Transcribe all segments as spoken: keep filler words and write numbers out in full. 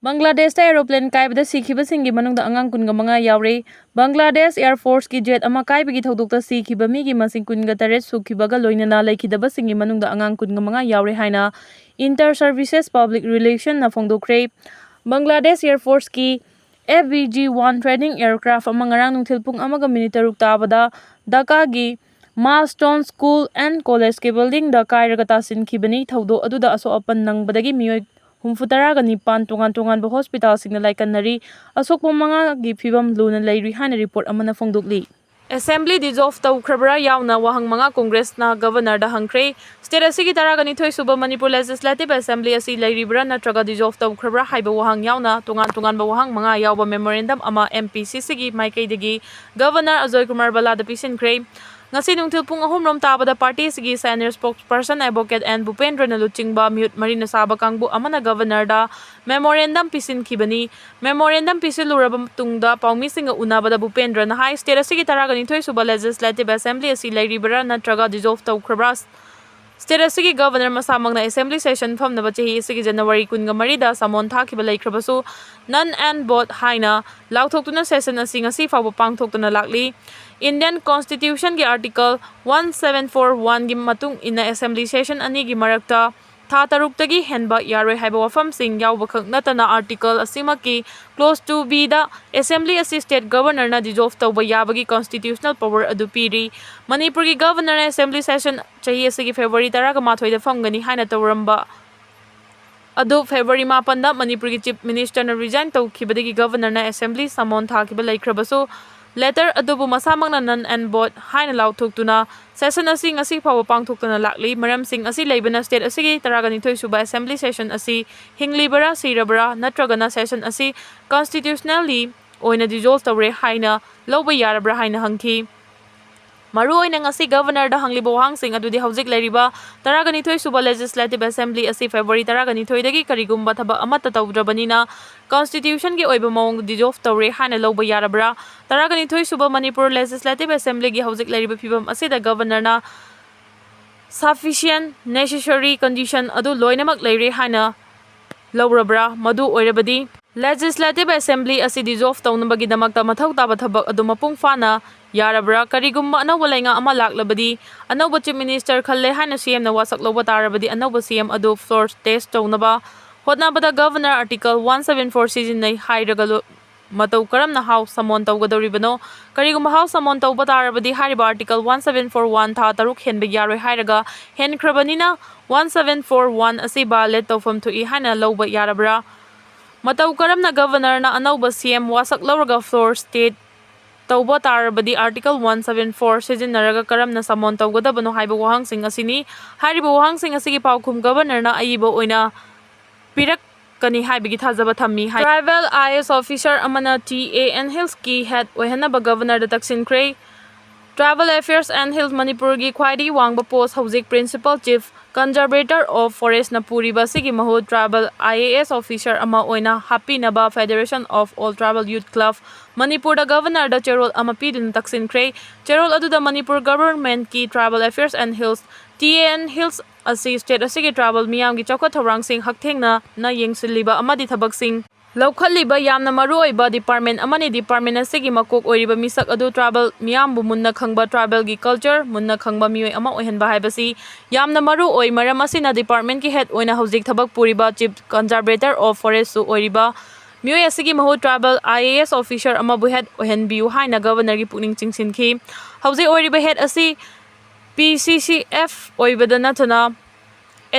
ꯕꯪꯒ꯭ꯂꯥꯗꯦꯁꯇ aeroplane ꯀꯥꯏꯕꯗ ꯁꯤꯈꯤꯕꯁꯤꯡꯒꯤ ꯃꯅꯨꯡꯗ ꯑꯉꯥꯡ ꯀꯨꯟꯒ ꯃꯉꯥ ꯌꯥꯎꯔꯤ꯫ ꯕꯪꯒ꯭ꯂꯥꯗꯦꯁ Air Forceꯀꯤ jet ꯑꯃ ꯀꯥꯏꯕꯒꯤ ꯊꯧꯗꯣꯛꯇ ꯁꯤꯈꯤꯕ ꯃꯤꯒꯤ ꯃꯁꯤꯡ ꯀꯨꯟꯒ ꯇꯔꯦꯠ ꯁꯨꯈꯤꯕꯒ ꯂꯣꯏꯅꯅ ꯂꯩꯈꯤꯗꯕꯁꯤꯡꯒꯤ ꯃꯅꯨꯡꯗ ꯑꯉꯥꯡ ꯀꯨꯟꯒ ꯃꯉꯥ ꯌꯥꯎꯔꯦ ꯍꯥꯏꯅ Inter Services Public Relationꯅ ꯐꯣꯡꯗꯣꯛꯈ꯭ꯔꯦ꯫ Bangladesh Air Forceꯀꯤ F B G one trading aircraft ꯑꯃ ꯉꯔꯥꯡ ꯅꯨꯡꯊꯤꯜ ꯄꯨꯡ ꯑꯃꯒ minute ꯇꯔꯨꯛ ꯇꯥꯕꯗ ꯙꯥꯀꯥꯒꯤ Milestone School and Collegeꯀꯤ buildingꯗ ꯀꯥꯏꯔꯒ ꯇꯥꯁꯤꯟꯈꯤꯕꯅꯤ꯫ ꯊꯧꯗꯣꯛ ꯑꯗꯨꯗ ꯑꯁꯣꯛ ꯑꯄꯟ ꯅꯪꯕꯗꯒꯤ ꯃꯤꯑꯣꯏ ꯍꯨꯝꯐꯨ ꯇꯔꯥꯒ ꯅꯤꯄꯥꯟ ꯇꯣꯉꯥꯟ ꯇꯣꯉꯥꯟꯕ hospitalꯁꯤꯡꯗ ꯂꯥꯏꯀꯠꯅꯔꯤ꯫ ꯑꯁꯣꯛꯄ ꯃꯉꯥꯒꯤ ꯐꯤꯕꯝ ꯂꯨꯅ ꯂꯩꯔꯤ ꯍꯥꯏꯅ report ꯑꯃꯅ ꯐꯣꯡꯗꯣꯛꯂꯤ꯫ Assembly dissolve ꯇꯧꯈ꯭ꯔꯕ꯭ꯔꯥ ꯌꯥꯎꯅ ꯋꯥꯍꯪ ꯃꯉꯥ Congressꯅ Governorꯗ ꯍꯪꯈ꯭ꯔꯦ꯫ State ꯑꯁꯤꯒꯤ ꯇꯔꯥꯒ ꯅꯤꯊꯣꯏ ꯁꯨꯕ Manipur Legislative Assembly ꯑꯁꯤ ꯂꯩꯔꯤꯕ꯭ꯔꯥ ꯅꯠꯇ꯭ꯔꯒ dissolve ꯇꯧꯈ꯭ꯔꯕ꯭ꯔꯥ ꯍꯥꯏꯕ ꯋꯥꯍꯪ ꯌꯥꯎꯅ ꯇꯣꯉꯥꯟ ꯇꯣꯉꯥꯟꯕ ꯋꯥꯍꯪ ꯃꯉꯥ ꯌꯥꯎꯕ memorandum ꯑꯃ M P C Cꯒꯤ ꯃꯥꯏꯀꯩꯗꯒꯤ Governor ꯑꯖꯣꯏ ꯀꯨꯃꯥꯔ ꯕꯂꯥꯗ ꯄꯤꯁꯤꯟꯈ꯭ꯔꯦ꯫ ꯉꯁꯤ ꯅꯨꯡꯊꯤꯜ ꯄꯨꯡ ꯑꯍꯨꯝ ꯔꯣꯝ ꯇꯥꯕꯗ party ꯑꯁꯤꯒꯤ senior spokesperson Advocate N ꯚꯨꯄꯦꯟꯗ꯭ꯔꯅ ꯂꯨꯆꯤꯡꯕ ꯃꯤꯍꯨꯠ ꯃꯔꯤꯅ ꯁꯥꯕ ꯀꯥꯡꯕꯨ ꯑꯃꯅ Governorꯗ memorandum ꯄꯤꯁꯤꯟꯈꯤꯕꯅꯤ꯫ Memorandum ꯄꯤꯁꯤꯜꯂꯨꯔꯕ ꯃꯇꯨꯡꯗ ꯄꯥꯎꯃꯤꯁꯤꯡꯒ ꯎꯅꯕꯗ ꯚꯨꯄꯦꯟꯗ꯭ꯔꯅ ꯍꯥꯏ, state ꯑꯁꯤꯒꯤ ꯇꯔꯥꯒ ꯅꯤꯊꯣꯏ ꯁꯨꯕ Legislative Assembly ꯑꯁꯤ ꯂꯩꯔꯤꯕ꯭ꯔꯥ ꯅꯠꯇ꯭ꯔꯒ dissolve ꯇꯧꯈ꯭ꯔꯕ꯭ꯔꯥ? State ꯑꯁꯤꯒꯤ Governor ꯃꯁꯥꯃꯛꯅ Assembly session ꯐꯝꯅꯕ ꯆꯍꯤ ꯑꯁꯤꯒꯤ January ꯀꯨꯟꯒ ꯃꯔꯤꯗ summon ꯊꯥꯈꯤꯕ ꯂꯩꯈ꯭ꯔꯕꯁꯨ, none and vote ꯍꯥꯏꯅ ꯂꯥꯎꯊꯣꯛꯇꯨꯅ session ꯑꯁꯤ ꯉꯁꯤ ꯐꯥꯎꯕ ꯄꯥꯡꯊꯣꯛꯇꯅ ꯂꯥꯛꯂꯤ꯫ Indian Constitutionꯒꯤ Article one seven four oneꯒꯤ ꯃꯇꯨꯡ ꯏꯟꯅ Assembly session ꯑꯅꯤꯒꯤ ꯃꯔꯛꯇ ꯊꯥ ꯇꯔꯨꯛꯇꯒꯤ ꯍꯦꯟꯕ ꯌꯥꯔꯣꯏ ꯍꯥꯏꯕ ꯋꯥꯐꯝꯁꯤꯡ ꯌꯥꯎꯕꯈꯛ ꯅꯠꯇꯅ, Article ꯑꯁꯤꯃꯛꯀꯤ Clause two Bꯗ Assembly ꯑꯁꯤ State Governorꯅ dissolve ꯇꯧꯕ ꯌꯥꯕꯒꯤ constitutional power ꯑꯗꯨ ꯄꯤꯔꯤ꯫ ꯃꯅꯤꯄꯨꯔꯒꯤ Governorꯅ Assembly session ꯆꯍꯤ ꯑꯁꯤꯒꯤ February ꯇꯔꯥꯒ ꯃꯥꯊꯣꯏꯗ ꯐꯝꯒꯅꯤ ꯍꯥꯏꯅ ꯇꯧꯔꯝꯕ ꯑꯗꯨ February ꯃꯥꯄꯟꯗ ꯃꯅꯤꯄꯨꯔꯒꯤ Chief Ministerꯅ resign ꯇꯧꯈꯤꯕꯗꯒꯤ Governorꯅ Assembly summon ꯊꯥꯈꯤꯕ ꯂꯩꯈ꯭ꯔꯕꯁꯨ, letter ꯑꯗꯨꯕꯨ ꯃꯁꯥꯃꯛꯅ none and vote ꯍꯥꯏꯅ ꯂꯥꯎꯊꯣꯛꯇꯨꯅ session ꯑꯁꯤ ꯉꯁꯤ ꯐꯥꯎꯕ ꯄꯥꯡꯊꯣꯛꯇꯅ ꯂꯥꯛꯂꯤ꯫ ꯃꯔꯝꯁꯤꯡ ꯑꯁꯤ ꯂꯩꯕꯅ state ꯑꯁꯤꯒꯤ ꯇꯔꯥꯒ ꯅꯤꯊꯣꯏ ꯁꯨꯕ Assembly session ꯑꯁꯤ ꯍꯤꯡꯂꯤꯕꯔꯥ, ꯁꯤꯔꯕꯔꯥ ꯅꯠꯇ꯭ꯔꯒꯅ session ꯑꯁꯤ constitutionally ꯑꯣꯏꯅ dissolve ꯇꯧꯔꯦ ꯍꯥꯏꯅ ꯂꯧꯕ ꯌꯥꯔꯕ꯭ꯔꯥ ꯍꯥꯏꯅ ꯍꯪꯈꯤ꯫ ꯃꯔꯨꯑꯣꯏꯅ ꯉꯁꯤ Governorꯗ ꯍꯪꯂꯤꯕ ꯋꯥꯍꯪꯁꯤꯡ ꯑꯗꯨꯗꯤ ꯍꯧꯖꯤꯛ ꯂꯩꯔꯤꯕ ꯇꯔꯥꯒ ꯅꯤꯊꯣꯏ ꯁꯨꯕ Legislative Assembly ꯑꯁꯤ February ꯇꯔꯥꯒ ꯅꯤꯊꯣꯏꯗꯒꯤ ꯀꯔꯤꯒꯨꯝꯕ ꯊꯕꯛ ꯑꯃꯠꯇ ꯇꯧꯗ꯭ꯔꯕꯅꯤꯅ constitutionꯒꯤ ꯑꯣꯏꯕ ꯃꯑꯣꯡꯗ dissolve ꯇꯧꯔꯦ ꯍꯥꯏꯅ ꯂꯧꯕ ꯌꯥꯔꯕ꯭ꯔꯥ? ꯇꯔꯥꯒ ꯅꯤꯊꯣꯏ ꯁꯨꯕ Manipur Legislative Assemblyꯒꯤ ꯍꯧꯖꯤꯛ ꯂꯩꯔꯤꯕ ꯐꯤꯕꯝ ꯑꯁꯤꯗ Governorꯅ sufficient necessary condition ꯑꯗꯨ ꯂꯣꯏꯅꯃꯛ ꯂꯩꯔꯦ ꯍꯥꯏꯅ ꯂꯧꯔꯕ꯭ꯔꯥ? ꯃꯗꯨ ꯑꯣꯏꯔꯕꯗꯤ Legislative Assembly ꯑꯁꯤ dissolve ꯇꯧꯅꯕꯒꯤꯗꯃꯛꯇ ꯃꯊꯧ ꯇꯥꯕ ꯊꯕꯛ ꯑꯗꯨ ꯃꯄꯨꯡ ꯐꯥꯅ ꯌꯥꯔꯕ꯭ꯔꯥ? ꯀꯔꯤꯒꯨꯝꯕ ꯑꯅꯧꯕ ꯂꯩꯉꯥꯛ ꯑꯃ ꯂꯥꯛꯂꯕꯗꯤ ꯑꯅꯧꯕ Chief Minister ꯈꯜꯂꯦ ꯍꯥꯏꯅ CMꯅ ꯋꯥꯁꯛ ꯂꯧꯕ ꯇꯥꯔꯕꯗꯤ ꯑꯅꯧꯕ CM ꯑꯗꯨ floor test ꯇꯧꯅꯕ ꯍꯣꯠꯅꯕꯗ Governor Article one seven four ꯁꯤꯖꯤꯟꯅꯩ ꯍꯥꯏꯔꯒ ꯂꯣ-, ꯃꯇꯧ ꯀꯔꯝꯅ House summon ꯇꯧꯒꯗꯧꯔꯤꯕꯅꯣ? ꯀꯔꯤꯒꯨꯝꯕ House summon ꯇꯧꯕ ꯇꯥꯔꯕꯗꯤ ꯍꯥꯏꯔꯤꯕ Article one seven four one ꯊꯥ ꯇꯔꯨꯛ ꯍꯦꯟꯕ ꯌꯥꯔꯣꯏ ꯍꯥꯏꯔꯒ ꯍꯦꯟꯈ꯭ꯔꯕꯅꯤꯅ one seven four one ꯑꯁꯤ violate ꯇꯧꯐꯝ ꯊꯣꯛꯏ ꯍꯥꯏꯅ ꯂꯧꯕ ꯌꯥꯔꯕ꯭ꯔꯥ? ꯃꯇꯧ ꯀꯔꯝꯅ Governorꯅ ꯑꯅꯧꯕ CM ꯋꯥꯁꯛ ꯂꯧꯔꯒ floor test ꯇꯧꯕ ꯇꯥꯔꯕꯗꯤ Article one seven four ꯁꯤꯖꯤꯟꯅꯔꯒ ꯀꯔꯝꯅ summon ꯇꯧꯒꯗꯕꯅꯣ ꯍꯥꯏꯕ ꯋꯥꯍꯪꯁꯤꯡ ꯑꯁꯤꯅꯤ꯫ ꯍꯥꯏꯔꯤꯕ ꯋꯥꯍꯪꯁꯤꯡ ꯑꯁꯤꯒꯤ ꯄꯥꯎꯈꯨꯝ Governorꯅ ꯑꯏꯕ ꯑꯣꯏꯅ ꯄꯤꯔꯛꯀꯅꯤ ꯍꯥꯏꯕꯒꯤ ꯊꯥꯖꯕ ꯊꯝꯃꯤ ꯍꯥꯏ꯫ Tribal IAS officer ꯑꯃꯅ TAN Hillsꯀꯤ head ꯑꯣꯏꯍꯟꯅꯕ Governorꯗ ꯇꯛꯁꯤꯟꯈ꯭ꯔꯦ꯫ Tribal Affairs and Hills ꯃꯅꯤꯄꯨꯔꯒꯤ ꯈ꯭ꯋꯥꯏꯗꯒꯤ ꯋꯥꯡꯕ post ꯍꯧꯖꯤꯛ Principal Chief Conservator of Forestꯅ ꯄꯨꯔꯤꯕ ꯑꯁꯤꯒꯤ ꯃꯍꯨꯠ tribal IAS officer ꯑꯃ ꯑꯣꯏꯅ ꯍꯥꯞꯄꯤꯅꯕ Federation of All Tribal Youth Club ꯃꯅꯤꯄꯨꯔꯗ Governorꯗ ꯆꯦꯔꯣꯜ ꯑꯃ ꯄꯤꯗꯨꯅ ꯇꯛꯁꯤꯟꯈ꯭ꯔꯦ꯫ ꯆꯦꯔꯣꯜ ꯑꯗꯨꯗ Manipur Governmentꯀꯤ Tribal Affairs and Hills, TAN Hills ꯑꯁꯤ state ꯑꯁꯤꯒꯤ tribal ꯃꯤꯌꯥꯝꯒꯤ ꯆꯥꯎꯈꯠ ꯊꯧꯔꯥꯡꯁꯤꯡ ꯍꯛꯊꯦꯡꯅꯅ ꯌꯦꯡꯁꯤꯜꯂꯤꯕ ꯑꯃꯗꯤ ꯊꯕꯛꯁꯤꯡ ꯂꯧꯈꯠꯂꯤꯕ ꯌꯥꯝꯅ ꯃꯔꯨꯑꯣꯏꯕ department ꯑꯃꯅꯤ꯫ Department ꯑꯁꯤꯒꯤ ꯃꯀꯣꯛ ꯑꯣꯏꯔꯤꯕ ꯃꯤꯁꯛ ꯑꯗꯨ tribal ꯃꯤꯌꯥꯝꯕꯨ ꯃꯨꯟꯅ ꯈꯪꯕ, tribalꯒꯤ culture ꯃꯨꯟꯅ ꯈꯪꯕ ꯃꯤꯑꯣꯏ ꯑꯃ ꯑꯣꯏꯍꯟꯕ ꯍꯥꯏꯕꯁꯤ ꯌꯥꯝꯅ ꯃꯔꯨ ꯑꯣꯏ꯫ ꯃꯔꯝ ꯑꯁꯤꯅ departmentꯀꯤ head ꯑꯣꯏꯅ ꯍꯧꯖꯤꯛ ꯊꯕꯛ ꯄꯨꯔꯤꯕ Chief Conservator of Forestꯁꯨ ꯑꯣꯏꯔꯤꯕ ꯃꯤꯑꯣꯏ ꯑꯁꯤꯒꯤ ꯃꯍꯨꯠ tribal IAS officer ꯑꯃꯕꯨ head ꯑꯣꯏꯍꯟꯕꯤꯌꯨ ꯍꯥꯏꯅ Governorꯒꯤ ꯄꯨꯛꯅꯤꯡ ꯆꯤꯡꯁꯤꯟꯈꯤ꯫ ꯍꯧꯖꯤꯛ ꯑꯣꯏꯔꯤꯕ head ꯑꯁꯤ PCCF ꯑꯣꯏꯕꯗ ꯅꯠꯇꯅ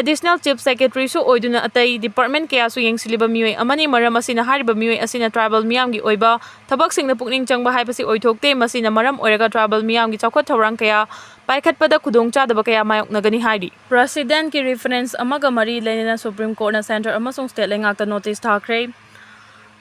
Additional Chief Secretaryꯁꯨ ꯑꯣꯏꯗꯨꯅ ꯑꯇꯩ department ꯀꯌꯥꯁꯨ ꯌꯦꯡꯁꯤꯜꯂꯤꯕ ꯃꯤꯑꯣꯏ ꯑꯃꯅꯤ꯫ ꯃꯔꯝ ꯑꯁꯤꯅ ꯍꯥꯏꯔꯤꯕ ꯃꯤꯑꯣꯏ ꯑꯁꯤꯅ tribal ꯃꯤꯌꯥꯝꯒꯤ ꯑꯣꯏꯕ ꯊꯕꯛꯁꯤꯡꯗ ꯄꯨꯛꯅꯤꯡ ꯆꯪꯕ ꯍꯥꯏꯕꯁꯤ ꯑꯣꯏꯊꯣꯛꯇꯦ꯫ ꯃꯁꯤꯅ ꯃꯔꯝ ꯑꯣꯏꯔꯒ tribal ꯃꯤꯌꯥꯝꯒꯤ ꯆꯥꯎꯈꯠ ꯊꯧꯔꯥꯡ ꯀꯌꯥ ꯄꯥꯏꯈꯠꯄꯗ ꯈꯨꯗꯣꯡꯆꯥꯗꯕ ꯀꯌꯥ ꯃꯥꯌꯣꯛꯅꯒꯅꯤ ꯍꯥꯏꯔꯤ꯫ Presidentꯀꯤ reference ꯑꯃꯒ ꯃꯔꯤ ꯂꯩꯅꯅ Supreme Courtꯅ centre ꯑꯃꯁꯨꯡ state ꯂꯩꯉꯥꯛꯇ notice ꯊꯥꯈ꯭ꯔꯦ꯫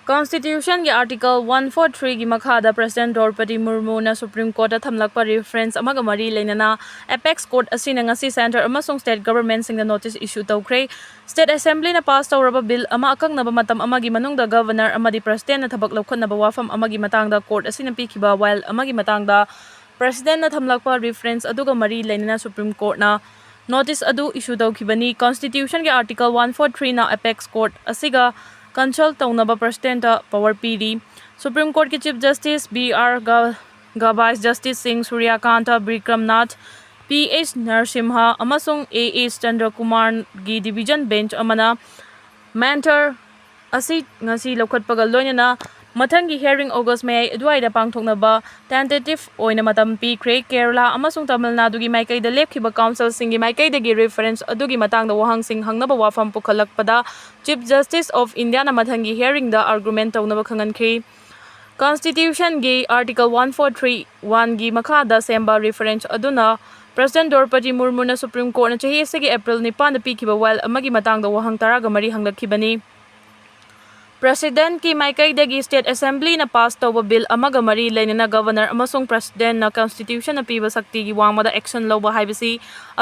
Constitutionꯒꯤ Article one four threeꯒꯤ ꯃꯈꯥꯗ President Droupadi Murmuꯅ Supreme Courtꯇ ꯊꯝꯂꯛꯄ reference ꯑꯃꯒ ꯃꯔꯤ ꯂꯩꯅꯅ Apex Court ꯑꯁꯤꯅ ꯉꯁꯤ centre ꯑꯃꯁꯨꯡ state governmentꯁꯤꯡꯗ notice issue ꯇꯧꯈ꯭ꯔꯦ꯫ State Assemblyꯅ pass ꯇꯧꯔꯕ bill ꯑꯃ ꯑꯀꯛꯅꯕ ꯃꯇꯝ ꯑꯃꯒꯤ ꯃꯅꯨꯡꯗ Governor ꯑꯃꯗꯤ Presidentꯅ ꯊꯕꯛ ꯂꯧꯈꯠꯅꯕ ꯋꯥꯐꯝ ꯑꯃꯒꯤ ꯃꯇꯥꯡꯗ court ꯑꯁꯤꯅ ꯄꯤꯈꯤꯕ ꯋꯥꯌꯦꯜ ꯑꯃꯒꯤ ꯃꯇꯥꯡꯗ Presidentꯅ ꯊꯝꯂꯛꯄ reference ꯑꯗꯨꯒ ꯃꯔꯤ ꯂꯩꯅꯅ Supreme Courtꯅ notice ꯑꯗꯨ issue ꯇꯧꯈꯤꯕꯅꯤ꯫ Constitution ꯒꯤ Article one four three ꯅ Apex Court ꯑꯁꯤꯒ consult ꯇꯧꯅꯕ President ꯇ power ꯄꯤꯔꯤ꯫ Supreme Court ꯀꯤ Chief Justice B R ꯒ, ꯒ Vice Justice ꯁꯤꯡ ꯁꯨꯔ꯭ꯌꯀꯥꯟꯇ, ꯕꯤꯀ꯭ꯔꯝꯅꯥꯊ, P H ꯅꯔꯁꯤꯝꯍ ꯑꯃꯁꯨꯡ A H ꯆꯟꯗ꯭ꯔꯀꯨꯃꯥꯔꯒꯤ division bench ꯑꯃꯅ matter ꯑꯁꯤ ꯉꯁꯤ ꯂꯧꯈꯠꯄꯒ ꯂꯣꯏꯅꯅ ꯃꯊꯪꯒꯤ hearing August ꯃꯌꯥꯏ ꯑꯗꯨꯋꯥꯏꯗ ꯄꯥꯡꯊꯣꯛꯅꯕ tentative ꯑꯣꯏꯅ ꯃꯇꯝ ꯄꯤꯈ꯭ꯔꯦ꯫ ꯀꯦꯔꯂꯥ ꯑꯃꯁꯨꯡ ꯇꯥꯃꯤꯜ ꯅꯥꯗꯨꯒꯤ ꯃꯥꯏꯀꯩꯗ ꯂꯦꯞꯈꯤꯕ council ꯁꯤꯡꯒꯤ ꯃꯥꯏꯀꯩꯗꯒꯤ reference ꯑꯗꯨꯒꯤ ꯃꯇꯥꯡꯗ ꯋꯥꯍꯪꯁꯤꯡ ꯍꯪꯅꯕ ꯋꯥꯐꯝ ꯄꯨꯈꯠꯂꯛꯄꯗ Chief Justice of India ꯅ ꯃꯊꯪꯒꯤ hearing ꯗ argument ꯇꯧꯅꯕ ꯈꯪꯍꯟꯈ꯭ꯔꯤ꯫ Constitution ꯒꯤ Article one four three one ꯒꯤ ꯃꯈꯥꯗ ꯁꯦꯝꯕ reference ꯑꯗꯨꯅ President ꯗ꯭ꯔꯧꯄꯗꯤ ꯃꯨꯔꯃꯨꯅ Supreme Court ꯅ ꯆꯍꯤ ꯑꯁꯤꯒꯤ April ꯅꯤꯄꯥꯟꯗ ꯄꯤꯈꯤꯕ ꯋꯥꯌꯦꯜ ꯑꯃꯒꯤ ꯃꯇꯥꯡꯗ ꯋꯥꯍꯪ ꯇꯔꯥꯒ ꯃꯔꯤ ꯍꯪꯂꯛꯈꯤꯕꯅꯤ꯫ President ꯀꯤ ꯃꯥꯏꯀꯩꯗꯒꯤ State Assembly ꯅ pass ꯇꯧꯕ bill ꯑꯃꯒ ꯃꯔꯤ ꯂꯩꯅꯅ Governor ꯑꯃꯁꯨꯡ President ꯅ Constitution ꯅ ꯄꯤꯕ ꯁꯛꯇꯤꯒꯤ ꯋꯥꯡꯃꯗ action ꯂꯧꯕ ꯍꯥꯏꯕꯁꯤ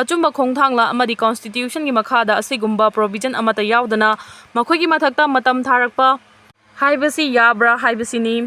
ꯑꯆꯨꯝꯕ ꯈꯣꯡꯊꯥꯡꯂ ꯑꯃꯗꯤ Constitution ꯒꯤ ꯃꯈꯥꯗ ꯑꯁꯤꯒꯨꯝꯕ provision ꯑꯃꯠꯇ ꯌꯥꯎꯗꯅ ꯃꯈꯣꯏꯒꯤ ꯃꯊꯛꯇ ꯃꯇꯝ ꯊꯥꯔꯛꯄ ꯍꯥꯏꯕꯁꯤ ꯌꯥꯕ꯭ꯔꯥ ꯍꯥꯏꯕꯁꯤꯅꯤ꯫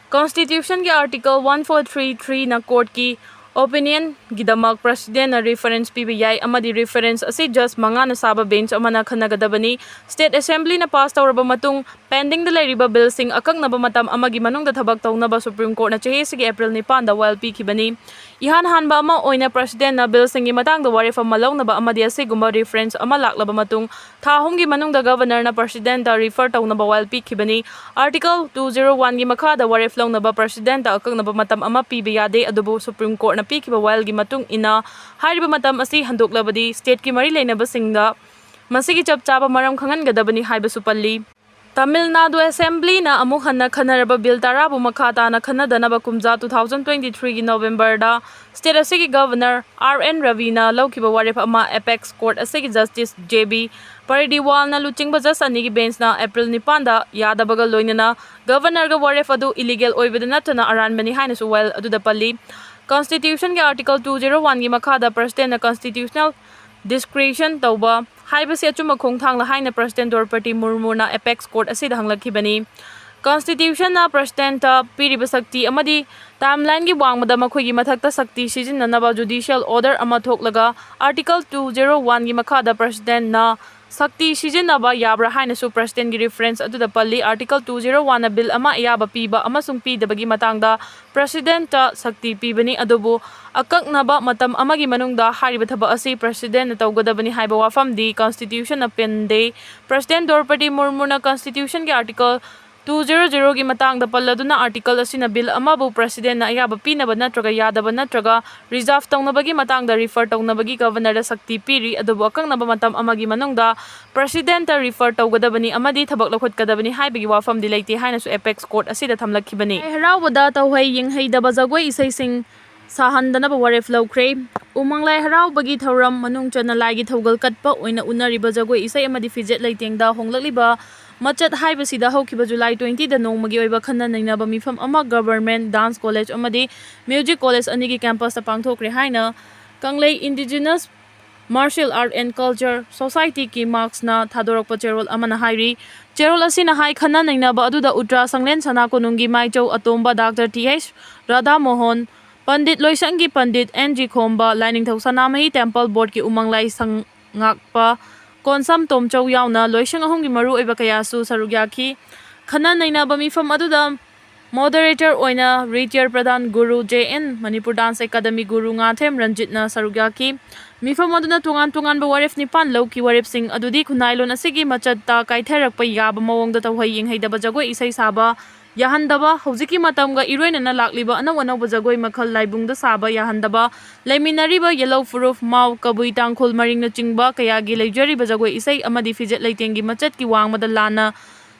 Constitution ꯒꯤ Article one four three three ꯅ court ꯀꯤ opinion ꯒꯤꯗꯃꯛ President ꯅ reference ꯄꯤꯕ ꯌꯥꯏ ꯑꯃꯗꯤ reference ꯑꯁꯤ judge ꯃꯉꯥꯅ ꯁꯥꯕ bench ꯑꯃꯅ ꯈꯟꯅꯒꯗꯕꯅꯤ꯫ State Assembly ꯅ pass ꯇꯧꯔꯕ ꯃꯇꯨꯡ pending ꯗ ꯂꯩꯔꯤꯕ bill ꯁꯤꯡ ꯑꯀꯛꯅꯕ ꯃꯇꯝ ꯑꯃꯒꯤ ꯃꯅꯨꯡꯗ ꯊꯕꯛ ꯇꯧꯅꯕ Supreme Court ꯅ ꯆꯍꯤ ꯑꯁꯤꯒꯤ April ꯅꯤꯄꯥꯟꯗ ꯋꯥꯌꯦꯜ ꯄꯤꯈꯤꯕꯅꯤ꯫ ꯏꯍꯥꯟ ꯍꯥꯟꯕ ꯑꯃ ꯑꯣꯏꯅ President ꯅ bill ꯁꯤꯡꯒꯤ ꯃꯇꯥꯡꯗ ꯋꯥꯔꯦꯞ ꯑꯃ ꯂꯧꯅꯕ ꯑꯃꯗꯤ ꯑꯁꯤꯒꯨꯝꯕ reference ꯑꯃ ꯂꯥꯛꯂꯕ ꯃꯇꯨꯡ ꯊꯥ ꯑꯍꯨꯝꯒꯤ ꯃꯅꯨꯡꯗ Governor ꯅ President ꯇ refer ꯇꯧꯅꯕ ꯋꯥꯌꯦꯜ ꯄꯤꯈꯤꯕꯅꯤ꯫ Article two zero one ꯒꯤ ꯃꯈꯥꯗ ꯋꯥꯔꯦꯞ ꯂꯧꯅꯕ President ꯇ ꯑꯀꯛꯅꯕ ꯃꯇꯝ ꯑꯃ ꯄꯤꯕ ꯌꯥꯗꯦ, ꯑꯗꯨꯕꯨ Supreme Court ꯅ ꯄꯤꯈꯤꯕ ꯋꯥꯌꯦꯜꯒꯤ ꯃꯇꯨꯡ ꯏꯟꯅ ꯍꯥꯏꯔꯤꯕ ꯃꯇꯝ ꯑꯁꯤ ꯍꯟꯗꯣꯛꯂꯕꯗꯤ state ꯀꯤ ꯃꯔꯤ ꯂꯩꯅꯕꯁꯤꯡꯗ ꯃꯁꯤꯒꯤ ꯆꯞ ꯆꯥꯕ ꯃꯔꯝ ꯈꯪꯍꯟꯒꯗꯕꯅꯤ ꯍꯥꯏꯕꯁꯨ ꯄꯜꯂꯤ꯫ ꯇꯥꯃꯤꯜ ꯅꯥꯗꯨ Assembly ꯅ ꯑꯃꯨꯛ ꯍꯟꯅ ꯈꯟꯅꯔꯕ bill ꯇꯔꯥꯕꯨ ꯃꯈꯥ ꯇꯥꯅ ꯈꯟꯅꯗꯅꯕ ꯀꯨꯝꯖꯥ two thousand twenty three ꯒꯤ November ꯗ state ꯑꯁꯤꯒꯤ Governor R N ꯔꯕꯤꯅ ꯂꯧꯈꯤꯕ ꯋꯥꯔꯦꯞ ꯑꯃ Apex Court ꯑꯁꯤꯒꯤ Justice J B ꯄꯔꯤꯗꯤꯋꯥꯜꯅ ꯂꯨꯆꯤꯡꯕ judge ꯑꯅꯤꯒꯤ bench ꯅ April ꯅꯤꯄꯥꯟꯗ ꯌꯥꯗꯕꯒ ꯂꯣꯏꯅꯅ Governor ꯒ ꯋꯥꯔꯦꯞ ꯑꯗꯨ illegal ꯑꯣꯏꯕꯗ ꯅꯠꯇꯅ ꯑꯔꯥꯟꯕꯅꯤ ꯍꯥꯏꯅꯁꯨ ꯋꯥꯌꯦꯜ ꯑꯗꯨꯗ ꯄꯜꯂꯤ꯫ Constitution ꯒꯤ Article two zero one ꯒꯤ ꯃꯈꯥꯗ President ꯅ constitutional discretion ꯇꯧꯕ ꯍꯥꯏꯕꯁꯤ ꯑꯆꯨꯝꯕ ꯈꯣꯡꯊꯥꯡꯂ ꯍꯥꯏꯅ President ꯗ꯭ꯔꯧꯄꯗꯤ ꯃꯨꯔꯃꯨꯅ Apex Court ꯑꯁꯤꯗ ꯍꯪꯂꯛꯈꯤꯕꯅꯤ꯫ Constitution ꯅ President ꯇ ꯄꯤꯔꯤꯕ ꯁꯛꯇꯤ ꯑꯃꯗꯤ timeline ꯒꯤ ꯋꯥꯡꯃꯗ ꯃꯈꯣꯏꯒꯤ ꯃꯊꯛꯇ ꯁꯛꯇꯤ ꯁꯤꯖꯤꯟꯅꯅꯕ judicial order ꯑꯃ ꯊꯣꯛꯂꯒ Article two zero one ꯒꯤ ꯃꯈꯥꯗ President ꯅ ꯁꯛꯇꯤ ꯁꯤꯖꯤꯟꯅꯕ ꯌꯥꯕ꯭ꯔꯥ ꯍꯥꯏꯅꯁꯨ President ꯀꯤ reference ꯑꯗꯨꯗ ꯄꯜꯂꯤ꯫ Article two zero one ꯅ bill ꯑꯃ ꯑꯌꯥꯕ ꯄꯤꯕ ꯑꯃꯁꯨꯡ ꯄꯤꯗꯕꯒꯤ ꯃꯇꯥꯡꯗ President ꯇ ꯁꯛꯇꯤ ꯄꯤꯕꯅꯤ, ꯑꯗꯨꯕꯨ ꯑꯀꯛꯅꯕ ꯃꯇꯝ ꯑꯃꯒꯤ ꯃꯅꯨꯡꯗ ꯍꯥꯏꯔꯤꯕ ꯊꯕꯛ ꯑꯁꯤ President ꯅ ꯇꯧꯒꯗꯕꯅꯤ ꯍꯥꯏꯕ ꯋꯥꯐꯝꯗꯤ Constitution ꯅ ꯄꯟꯗꯦ꯫ President ꯗ꯭ꯔꯧꯄꯗꯤ ꯃꯨꯔꯃꯨꯅ Constitution ꯒꯤ Article two zero zero ꯒꯤ ꯃꯇꯥꯡꯗ ꯄꯜꯂꯗꯨꯅ, article ꯑꯁꯤꯅ bill ꯑꯃꯕꯨ President ꯅ ꯑꯌꯥꯕ ꯄꯤꯅꯕ ꯅꯠꯇ꯭ꯔꯒ ꯌꯥꯗꯕ ꯅꯠꯇ꯭ꯔꯒ reserve ꯇꯧꯅꯕꯒꯤ ꯃꯇꯥꯡꯗ refer ꯇꯧꯅꯕꯒꯤ Governor ꯗ ꯁꯛꯇꯤ ꯄꯤꯔꯤ, ꯑꯗꯨꯕꯨ ꯑꯀꯛꯅꯕ ꯃꯇꯝ ꯑꯃꯒꯤ ꯃꯅꯨꯡꯗ President ꯇ refer ꯇꯧꯒꯗꯕꯅꯤ ꯑꯃꯗꯤ ꯊꯕꯛ ꯂꯧꯈꯠꯀꯗꯕꯅꯤ ꯍꯥꯏꯕꯒꯤ ꯋꯥꯐꯝꯗꯤ ꯂꯩꯇꯦ ꯍꯥꯏꯅꯁꯨ apex court ꯑꯁꯤꯗ ꯊꯝꯂꯛꯈꯤꯕꯅꯤ꯫ ꯂꯥꯏ ꯍꯔꯥꯎꯕꯗ ꯇꯧꯍꯩ ꯌꯦꯡꯍꯩꯗꯕ ꯖꯒꯣꯏ ꯏꯁꯩꯁꯤꯡ ꯁꯥꯍꯟꯗꯅꯕ ꯋꯥꯔꯦꯞ ꯂꯧꯈ꯭ꯔꯦ꯫ ꯎꯃꯪ ꯂꯥꯏ ꯍꯔꯥꯎꯕꯒꯤ ꯊꯧꯔꯝ ꯃꯅꯨꯡ ꯆꯟꯅ ꯂꯥꯏꯒꯤ ꯊꯧꯒꯜ ꯀꯠꯄ ꯑꯣꯏꯅ ꯎꯅꯔꯤꯕ ꯖꯒꯣꯏ ꯏꯁꯩ ꯑꯃꯗꯤ ꯐꯤꯖꯦꯠ ꯂꯩꯇꯦꯡꯗ ꯍꯣꯡꯂꯛꯂꯤꯕ ꯃꯆꯠ ꯍꯥꯏꯕꯁꯤꯗ ꯍꯧꯈꯤꯕ July twenty ꯗ ꯅꯣꯡꯃꯒꯤ ꯑꯣꯏꯕ ꯈꯟꯅ ꯅꯩꯅꯕ ꯃꯤꯐꯝ ꯑꯃ Government Dance College ꯑꯃꯗꯤ Music College ꯑꯅꯤꯒꯤ campus ꯇ ꯄꯥꯡꯊꯣꯛꯈ꯭ꯔꯦ ꯍꯥꯏꯅ ꯀꯪꯂꯩ Indigenous Martial Art and Culture Society ꯀꯤ ꯃꯥꯔꯛꯁꯅ ꯊꯥꯗꯣꯔꯛꯄ ꯆꯦꯔꯣꯜ ꯑꯃꯅ ꯍꯥꯏꯔꯤ꯫ ꯆꯦꯔꯣꯜ ꯑꯁꯤꯅ ꯍꯥꯏ, ꯈꯟꯅ ꯅꯩꯅꯕ ꯑꯗꯨꯗ ꯎꯇ꯭ꯔꯥ ꯁꯪꯂꯦꯟ ꯁꯅꯥ ꯀꯣꯅꯨꯡꯒꯤ ꯃꯥꯏꯆꯧ ꯑꯇꯣꯝꯕ doctor T H Radha Mohan, pandit ꯂꯣꯏꯁꯪꯒꯤ ꯄꯟꯗꯤꯠ ꯑꯦꯟ ꯖꯤ ꯈꯣꯝꯕ, ꯂꯥꯏꯅꯤꯡꯊꯧ ꯁꯅꯥꯃꯍꯤ Temple Board ꯀꯤ ꯎꯃꯪ ꯂꯥꯏ ꯁꯪꯉꯥꯛꯄ ꯀꯣꯟꯁꯝ ꯇꯣꯝꯆꯧ ꯌꯥꯎꯅ ꯂꯣꯏꯁꯪ ꯑꯍꯨꯝꯒꯤ ꯃꯔꯨꯑꯣꯏꯕ ꯀꯌꯥꯁꯨ ꯁꯔꯨꯛ ꯌꯥꯈꯤ꯫ ꯈꯟꯅ ꯅꯩꯅꯕ ꯃꯤꯐꯝ ꯑꯗꯨꯗ moderator ꯑꯣꯏꯅ retired ꯄ꯭ꯔꯙꯥꯟ guru J N Manipur Dance Academy guru Ngathem ꯔꯟꯖꯤꯠꯅ ꯁꯔꯨꯛ ꯌꯥꯈꯤ꯫ ꯃꯤꯐꯝ ꯑꯗꯨꯅ ꯇꯣꯉꯥꯟ ꯇꯣꯉꯥꯟꯕ ꯋꯥꯔꯦꯞ ꯅꯤꯄꯥꯟ ꯂꯧꯈꯤ꯫ ꯋꯥꯔꯦꯞꯁꯤꯡ ꯑꯗꯨꯗꯤ ꯈꯨꯟꯅꯥꯏꯂꯣꯟ ꯑꯁꯤꯒꯤ ꯃꯆꯠꯇ ꯀꯥꯏꯊꯔꯛꯄ ꯌꯥꯕ ꯃꯑꯣꯡꯗ ꯇꯧꯍꯩ ꯌꯦꯡꯍꯩꯗꯕ ꯖꯒꯣꯏ ꯏꯁꯩ ꯁꯥꯕ ꯌꯥꯍꯟꯗꯕ, ꯍꯧꯖꯤꯛꯀꯤ ꯃꯇꯝꯒ ꯏꯔꯣꯏꯅꯅ ꯂꯥꯛꯂꯤꯕ ꯑꯅꯧ ꯑꯅꯧꯕ ꯖꯒꯣꯏ ꯃꯈꯜ ꯂꯥꯏꯕꯨꯡꯗ ꯁꯥꯕ ꯌꯥꯍꯟꯗꯕ, ꯂꯩꯃꯤꯟꯅꯔꯤꯕ ꯌꯦꯜꯂꯧ ꯐꯨꯔꯨꯞ, ꯃꯥꯎ, ꯀꯕꯨꯏ, ꯇꯥꯡꯈꯨꯜ, ꯃꯔꯤꯡꯅꯆꯤꯡꯕ ꯀꯌꯥꯒꯤ ꯂꯩꯖꯔꯤꯕ ꯖꯒꯣꯏ ꯏꯁꯩ ꯑꯃꯗꯤ ꯐꯤꯖꯦꯠ ꯂꯩꯇꯦꯡꯒꯤ ꯃꯆꯠꯀꯤ ꯋꯥꯡꯃꯗ ꯂꯥꯟꯅ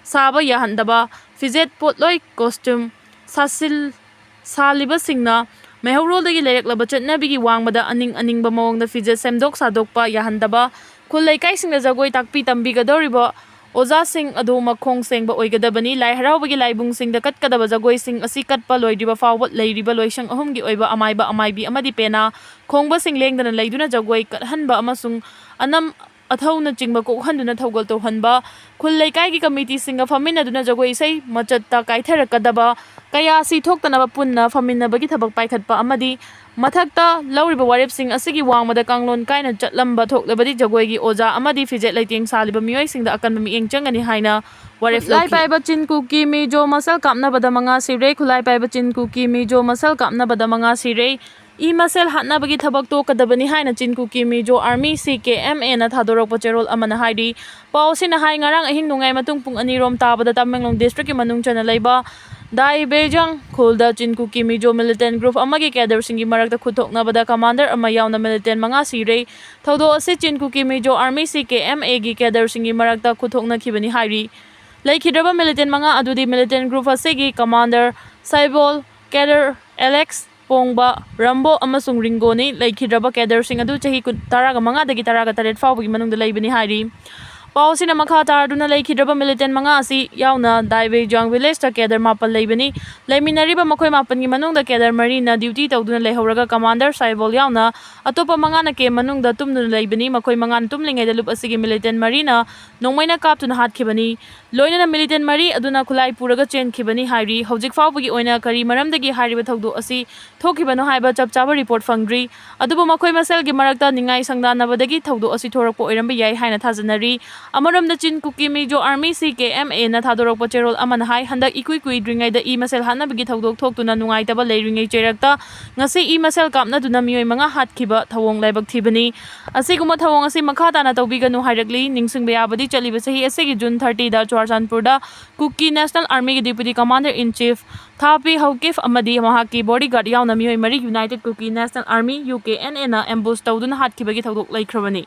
ꯁꯥꯕ ꯌꯥꯍꯟꯗꯕ, ꯐꯤꯖꯦꯠ ꯄꯣꯠꯂꯣꯏ, costume, ꯁꯥꯁꯤꯜ-, ꯁꯥꯜꯂꯤꯕꯁꯤꯡꯅ ꯃꯩꯍꯧꯔꯣꯜꯗꯒꯤ ꯂꯩꯔꯛꯂꯕ ꯆꯠꯅꯕꯤꯒꯤ ꯋꯥꯡꯃꯗ ꯑꯅꯤꯡ ꯑꯅꯤꯡꯕ ꯃꯑꯣꯡꯗ ꯐꯤꯖꯦꯠ ꯁꯦꯝꯗꯣꯛ ꯁꯥꯗꯣꯛꯄ ꯌꯥꯍꯟꯗꯕ, ꯈꯨꯜ ꯂꯩꯀꯥꯏꯁꯤꯡꯗ ꯖꯒꯣꯏ ꯇꯥꯛꯄꯤ ꯇꯝꯕꯤꯒꯗꯧꯔꯤꯕ ꯑꯣꯖꯥꯁꯤꯡ ꯑꯗꯨ ꯃꯈꯣꯡ ꯁꯦꯡꯕ ꯑꯣꯏꯒꯗꯕꯅꯤ꯫ ꯂꯥꯏ ꯍꯔꯥꯎꯕꯒꯤ ꯂꯥꯏꯕꯨꯡꯁꯤꯡꯗ ꯀꯠꯀꯗꯕ ꯖꯒꯣꯏꯁꯤꯡ ꯑꯁꯤ ꯀꯠꯄ ꯂꯣꯏꯗ꯭ꯔꯤꯕ ꯐꯥꯎꯕ ꯂꯩꯔꯤꯕ ꯂꯣꯏꯁꯪ ꯑꯍꯨꯝꯒꯤ ꯑꯣꯏꯕ ꯑꯃꯥꯏꯕ, ꯑꯃꯥꯏꯕꯤ ꯑꯃꯗꯤ ꯄꯦꯅꯥ ꯈꯣꯡꯕꯁꯤꯡ ꯂꯦꯡꯗꯅ ꯂꯩꯗꯨꯅ ꯖꯒꯣꯏ ꯀꯠꯍꯟꯕ ꯑꯃꯁꯨꯡ ꯑꯅꯝ ꯑꯊꯧꯅꯆꯤꯡꯕ ꯀꯣꯛꯍꯟꯗꯨꯅ ꯊꯧꯒꯜ ꯇꯧꯍꯟꯕ, ꯈꯨꯜ ꯂꯩꯀꯥꯏꯒꯤ ꯀꯃꯤꯇꯤꯁꯤꯡꯒ ꯐꯝꯃꯤꯟꯅꯗꯨꯅ ꯖꯒꯣꯏ ꯏꯁꯩ ꯃꯆꯠꯇ ꯀꯥꯏꯊꯔꯛꯀꯗꯕ ꯀꯌꯥ ꯑꯁꯤ ꯊꯣꯛꯇꯅꯕ ꯄꯨꯟꯅ ꯐꯝꯃꯤꯟꯅꯕꯒꯤ ꯊꯕꯛ ꯄꯥꯏꯈꯠꯄ ꯑꯃꯗꯤ ꯃꯊꯛꯇ ꯂꯧꯔꯤꯕ ꯋꯥꯔꯦꯞꯁꯤꯡ ꯑꯁꯤꯒꯤ ꯋꯥꯡꯃꯗ ꯀꯥꯡꯂꯣꯟ ꯀꯥꯏꯅ ꯆꯠꯂꯝꯕ ꯊꯣꯛꯂꯕꯗꯤ ꯖꯒꯣꯏꯒꯤ ꯑꯣꯖꯥ ꯑꯃꯗꯤ ꯐꯤꯖꯦꯠ ꯂꯩꯇꯦꯡ ꯁꯥꯜꯂꯤꯕ ꯃꯤꯑꯣꯏꯁꯤꯡꯗ ꯑꯀꯟꯕ ꯃꯤꯠꯌꯦꯡ ꯆꯪꯒꯅꯤ ꯍꯥꯏꯅ ꯋꯥꯔꯦꯞ ꯈꯨꯠꯂꯥꯏ ꯂꯧꯈꯤ꯫ ꯄꯥꯏꯕ ꯆꯤꯟ ꯀꯨꯀꯤ ꯃꯤꯖꯣ ꯃꯁꯜ ꯀꯥꯞꯅꯕꯗ ꯃꯉꯥ ꯁꯤꯔꯦ꯫ ꯈꯨꯠꯂꯥꯏ ꯄꯥꯏꯕ ꯆꯤꯟ ꯀꯨꯀꯤ ꯃꯤꯖꯣ ꯃꯁꯜ ꯀꯥꯞꯅꯕꯗ ꯃꯉꯥ ꯁꯤꯔꯦ꯫ ꯏ ꯃꯁꯦꯜ ꯍꯥꯠꯅꯕꯒꯤ ꯊꯕꯛ ꯇꯣꯛꯀꯗꯕꯅꯤ ꯍꯥꯏꯅ ꯆꯤꯟ ꯀꯨꯀꯤ ꯃꯤꯖꯣ ꯑꯥꯔꯃꯤ, ꯁꯤ ꯀꯦ ꯑꯦꯝ ꯑꯦꯅ ꯊꯥꯗꯣꯔꯛꯄ ꯆꯦꯔꯣꯜ ꯑꯃꯅ ꯍꯥꯏꯔꯤ꯫ ꯄꯥꯎ ꯑꯁꯤꯅ ꯍꯥꯏ, ꯉꯔꯥꯡ ꯑꯍꯤꯡ ꯅꯣꯡꯌꯥꯏ ꯃꯇꯨꯡ ꯄꯨꯡ ꯑꯅꯤ ꯔꯣꯝ ꯇꯥꯕꯗ ꯇꯃꯦꯡꯂꯣꯡ ꯗꯤꯁꯇ꯭ꯔꯤꯛꯀꯤ ꯃꯅꯨꯡ ꯆꯟꯅ ꯂꯩꯕ ꯗꯥꯏꯕꯦꯖꯥꯡ ꯈꯨꯜꯗ ꯆꯤꯟ ꯀꯨꯀꯤ ꯃꯤꯖꯣ ꯃꯤꯂꯤꯇꯦꯟ ꯒ꯭ꯔꯨꯞ ꯑꯃꯒꯤ ꯀꯦꯗꯔꯁꯤꯡꯒꯤ ꯃꯔꯛꯇ ꯈꯨꯠꯊꯣꯛꯅꯕꯗ ꯀꯃꯥꯟꯗꯔ ꯑꯃ ꯌꯥꯎꯅ ꯃꯤꯂꯤꯇꯦꯟ ꯃꯉꯥ ꯁꯤꯔꯦ꯫ ꯊꯧꯗꯣꯛ ꯑꯁꯤ ꯆꯤꯟ ꯀꯨꯀꯤ ꯃꯤꯖꯣ ꯑꯥꯔꯃꯤ, ꯁꯤ ꯀꯦ ꯑꯦꯝ ꯑꯦꯒꯤ ꯀꯦꯗꯔꯁꯤꯡꯒꯤ ꯃꯔꯛꯇ ꯈꯨꯠꯊꯣꯛꯅꯈꯤꯕꯅꯤ ꯍꯥꯏꯔꯤ꯫ ꯂꯩꯈꯤꯗ꯭ꯔꯕ ꯃꯤꯂꯤꯇꯦꯟ ꯃꯉꯥ ꯑꯗꯨꯗꯤ ꯃꯤꯂꯤꯇꯦꯟ ꯒ꯭ꯔꯨꯞ ꯑꯁꯤꯒꯤ ꯀꯃꯥꯟꯗꯔ ꯁꯥꯏꯕꯣꯜ, ꯀꯦꯗꯔ ꯑꯦꯂꯦꯛꯁ, ꯄꯣꯡꯕ, ꯔꯝꯕꯣ ꯑꯃꯁꯨꯡ ꯔꯤꯡꯒꯣꯅꯤ꯫ ꯂꯩꯈꯤꯗ꯭ꯔꯕ ꯀꯦꯗꯔꯁꯤꯡ ꯑꯗꯨ ꯆꯍꯤ ꯀꯨꯟ, ꯇꯔꯥꯒ ꯃꯉꯥꯗꯒꯤ ꯇꯔꯥꯒ ꯇꯔꯦꯠ ꯐꯥꯎꯕꯒꯤ ꯃꯅꯨꯡꯗ ꯂꯩꯕꯅꯤ ꯍꯥꯏꯔꯤ꯫ ꯄꯥꯎ ꯑꯁꯤꯅ ꯃꯈꯥ ꯇꯥꯔꯗꯨꯅ ꯂꯩꯈꯤꯗ꯭ꯔꯕ ꯃꯤꯂꯤꯇꯦꯟ ꯃꯉꯥ ꯑꯁꯤ ꯌꯥꯎꯅ ꯗꯥꯏꯕꯦꯖꯥꯡ ꯚꯤꯂꯦꯖꯇ ꯀꯦꯗꯔ ꯃꯥꯄꯜ ꯂꯩꯕꯅꯤ꯫ ꯂꯩꯃꯤꯟꯅꯔꯤꯕ ꯃꯈꯣꯏ ꯃꯥꯄꯜꯒꯤ ꯃꯅꯨꯡꯗ ꯀꯦꯗꯔ ꯃꯔꯤꯅ ꯗ꯭ꯌꯨꯇꯤ ꯇꯧꯗꯨꯅ ꯂꯩꯍꯧꯔꯒ ꯀꯃꯥꯟꯗꯔ ꯁꯥꯏꯕꯣꯜ ꯌꯥꯎꯅ ꯑꯇꯣꯞꯄ ꯃꯉꯥꯅ ꯀꯦꯝ ꯃꯅꯨꯡꯗ ꯇꯨꯝꯗꯨꯅ ꯂꯩꯕꯅꯤ꯫ ꯃꯈꯣꯏ ꯃꯉꯥꯅ ꯇꯨꯝꯂꯤꯉꯩꯗ ꯂꯨꯞ ꯑꯁꯤꯒꯤ ꯃꯤꯂꯤꯇꯦꯟ ꯃꯔꯤꯅ ꯅꯣꯡꯃꯩꯅ ꯀꯥꯞꯇꯨꯅ ꯍꯥꯠꯈꯤꯕꯅꯤ꯫ ꯂꯣꯏꯅꯅ ꯃꯤꯂꯤꯇꯦꯟ ꯃꯔꯤ ꯑꯗꯨꯅ ꯈꯨꯠꯂꯥꯏ ꯄꯨꯔꯒ ꯆꯦꯟꯈꯤꯕꯅꯤ ꯍꯥꯏꯔꯤ꯫ ꯍꯧꯖꯤꯛ ꯐꯥꯎꯕꯒꯤ ꯑꯣꯏꯅ ꯀꯔꯤ ꯃꯔꯝꯗꯒꯤ ꯍꯥꯏꯔꯤꯕ ꯊꯧꯗꯣꯛ ꯑꯁꯤ ꯊꯣꯛꯈꯤꯕꯅꯣ ꯍꯥꯏꯕ ꯆꯞ ꯆꯥꯕ ꯔꯤꯄꯣꯔꯠ ꯐꯪꯗ꯭ꯔꯤ꯫ ꯑꯗꯨꯕꯨ ꯃꯈꯣꯏ ꯃꯁꯦꯜꯒꯤ ꯃꯔꯛꯇ ꯅꯤꯡꯉꯥꯏ ꯁꯪꯗꯥꯅꯕꯗꯒꯤ ꯊꯧꯗꯣꯛ ꯑꯁꯤ ꯊꯣꯔꯛꯄ ꯑꯣꯏꯔꯝꯕ ꯌꯥꯏ ꯍꯥꯏꯅ ꯊꯥꯖꯅꯔꯤ꯫ ꯑꯃꯔꯣꯝꯗ ꯆꯤꯟ ꯀꯨꯀꯤ ꯃꯤꯖꯣ ꯑꯥꯔꯃꯤ, ꯁꯤ ꯀꯦ ꯑꯦꯝ ꯑꯦꯅ ꯊꯥꯗꯣꯔꯛꯄ ꯆꯦꯔꯣꯜ ꯑꯃꯅ ꯍꯥꯏ, ꯍꯟꯗꯛ ꯏꯀꯨꯏ ꯀꯨꯏꯗ꯭ꯔꯤꯉꯩꯗ ꯏ ꯃꯁꯦꯜ ꯍꯥꯠꯅꯕꯒꯤ ꯊꯧꯗꯣꯛ ꯊꯣꯛꯇꯨꯅ ꯅꯨꯡꯉꯥꯏꯇꯕ ꯂꯩꯔꯤꯉꯩ ꯆꯩꯔꯛꯇ ꯉꯁꯤ ꯏ ꯃꯁꯦꯜ ꯀꯥꯞꯅꯗꯨꯅ ꯃꯤꯑꯣꯏ ꯃꯉꯥ ꯍꯥꯠꯈꯤꯕ ꯊꯧꯑꯣꯡ ꯂꯥꯏꯕꯛ ꯊꯤꯕꯅꯤ꯫ ꯑꯁꯤꯒꯨꯝꯕ ꯊꯧꯑꯣꯡ ꯑꯁꯤ ꯃꯈꯥ ꯇꯥꯅ ꯇꯧꯕꯤꯒꯅꯨ ꯍꯥꯏꯔꯛꯂꯤ꯫ ꯅꯤꯡꯁꯤꯡꯕ ꯌꯥꯕꯗꯤ ꯆꯠꯂꯤꯕ ꯆꯍꯤ ꯑꯁꯤꯒꯤ ꯖꯨꯟ ꯊꯥꯔꯇꯤꯗ ꯆꯨꯔꯥꯆꯥꯟꯄꯨꯔꯗ ꯀꯨꯀꯤ ꯅꯦꯁꯅꯦꯜ ꯑꯥꯔꯃꯤꯒꯤ deputy commander in chief Thapi Haokip ꯑꯃꯗꯤ ꯃꯍꯥꯛꯀꯤ ꯕꯣꯗꯤꯒꯥꯔꯗ ꯌꯥꯎꯅ ꯃꯤꯑꯣꯏ ꯃꯔꯤ united Kuki national army, U K N ꯑꯦꯅ ꯑꯦꯝꯕꯨꯁ ꯇꯧꯗꯨꯅ ꯍꯥꯠꯈꯤꯕꯒꯤ ꯊꯧꯗꯣꯛ ꯂꯩꯈ꯭ꯔꯕꯅꯤ꯫